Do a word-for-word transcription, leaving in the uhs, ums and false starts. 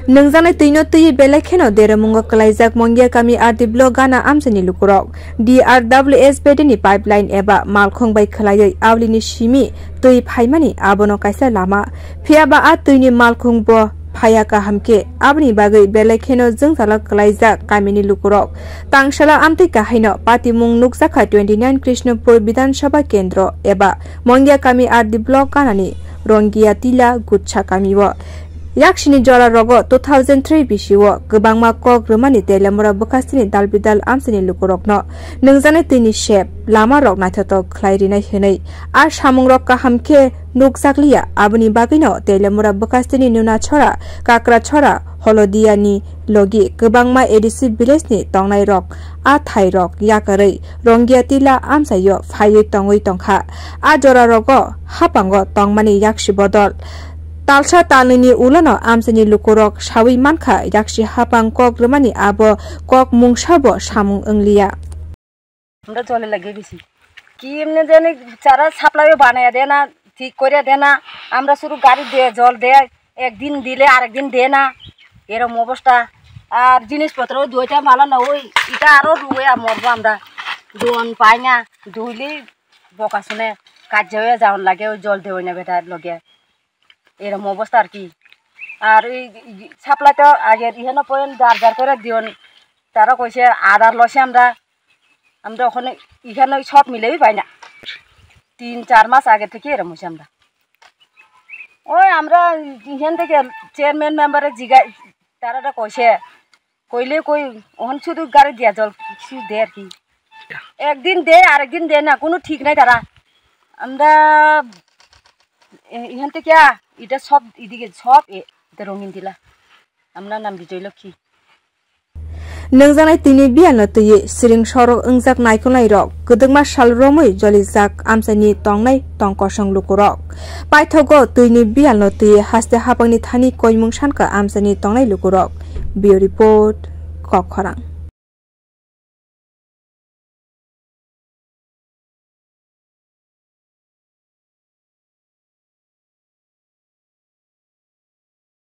Nwngjaknai twino twiwi belai kheno deremungo kwlaijak Mongia kami R D block gana amchaini lukurok. D R W S bedeni pipeline eba malkhung bai khwlaiwi aulini simi twi phaimani abono kaisa lama. Phiyaba a twini malkhung bo phaiya kaham khe, aboni bagwi belai kheno jwngjalok kwlaijak kamini lukurok. Tangsala amtwi kahaino patimung nukjakha twenty nine Krishnapur Bidhan Sabha Kendro eba Mongia kami R D block ganani Rongia Tila Gutsa kamio. Yaksini jora rogo two thousand three bisio kwbangma kok rwmani Teliamura bwkhastini dalbidal amchaini lukurokno nwngjaknai twini sep lama rok naithotok khlai rinai hwnwi a samung rok kaham khe nukjakliya. Aboni bagwino Teliamura bwkhastini Nunachora, Kakrachora, Holodiani logi kwbangma A D C village ni tongnai rok a thai rok yakarwi Rongia Tila amchaio phaiwi tongwi tongkha. A jora rogo hapango tongmani yaksi bodol. Talsa talnwini ulono amchaini lukurok sawi mankha, yaksi hapang kok rwmani abo kok mungsa bo samung wngliya. আমরা জলে লাগিয়ে গেছি। কি এমনি জানি চারা সাপ্লাইও বানাইয়া দেয় না, ঠিক করে দেয় না। আমরা শুধু গাড়ি দিয়ে জল দেয়, একদিন দিলে আরেকদিন দেয় না, এরকম অবস্থা। আর জিনিসপত্র দুইটা মালা না ওই, এটা আরো রুয়ে মরবো আমরা। দোন পাই না, ধুইলেই বকা শুনে কাজ হয়ে যাওয়ার লাগে, ওই জল দেওয়া না বেটার লগে। এরকম অবস্থা আর কি। আর এই সাপ্লাই তো আগে এখানে পয়েন্ট যার যার করে দিও, তারা কইছে আধার লসে আমরা, আমরা ওখানে এখানে সব মিলেই পাই না। তিন চার মাস আগে থেকে এরকম হয়েছে আমরা। ওই আমরা এখান থেকে চেয়ারম্যান মেম্বারে জিগাই, তারা তো কইছে, কইলে কই, ওখানে শুধু গাড়ি দিয়া জল কিছু দেয় আর কি। একদিন দেয়, আরেকদিন দেয় না, কোনো ঠিক নাই তারা। আমরা এ-, এখান থেকে আ, এটা সব এদিকে সব এ-, এটা রঙিন দিলা। আমরা নাম বিজয় Lakshmi. Nwngjaknai twini biyalno twiwi siring sorok wngjak naikolnai rok kwdwkma sal romwi jolijak amchaini tongnai tongkosong lukurok. Paithogo twini biyalno twiwi haste hapangni thani koimung sankha amchaini tongnai lukurok. Bureau Report, Kokkhorang.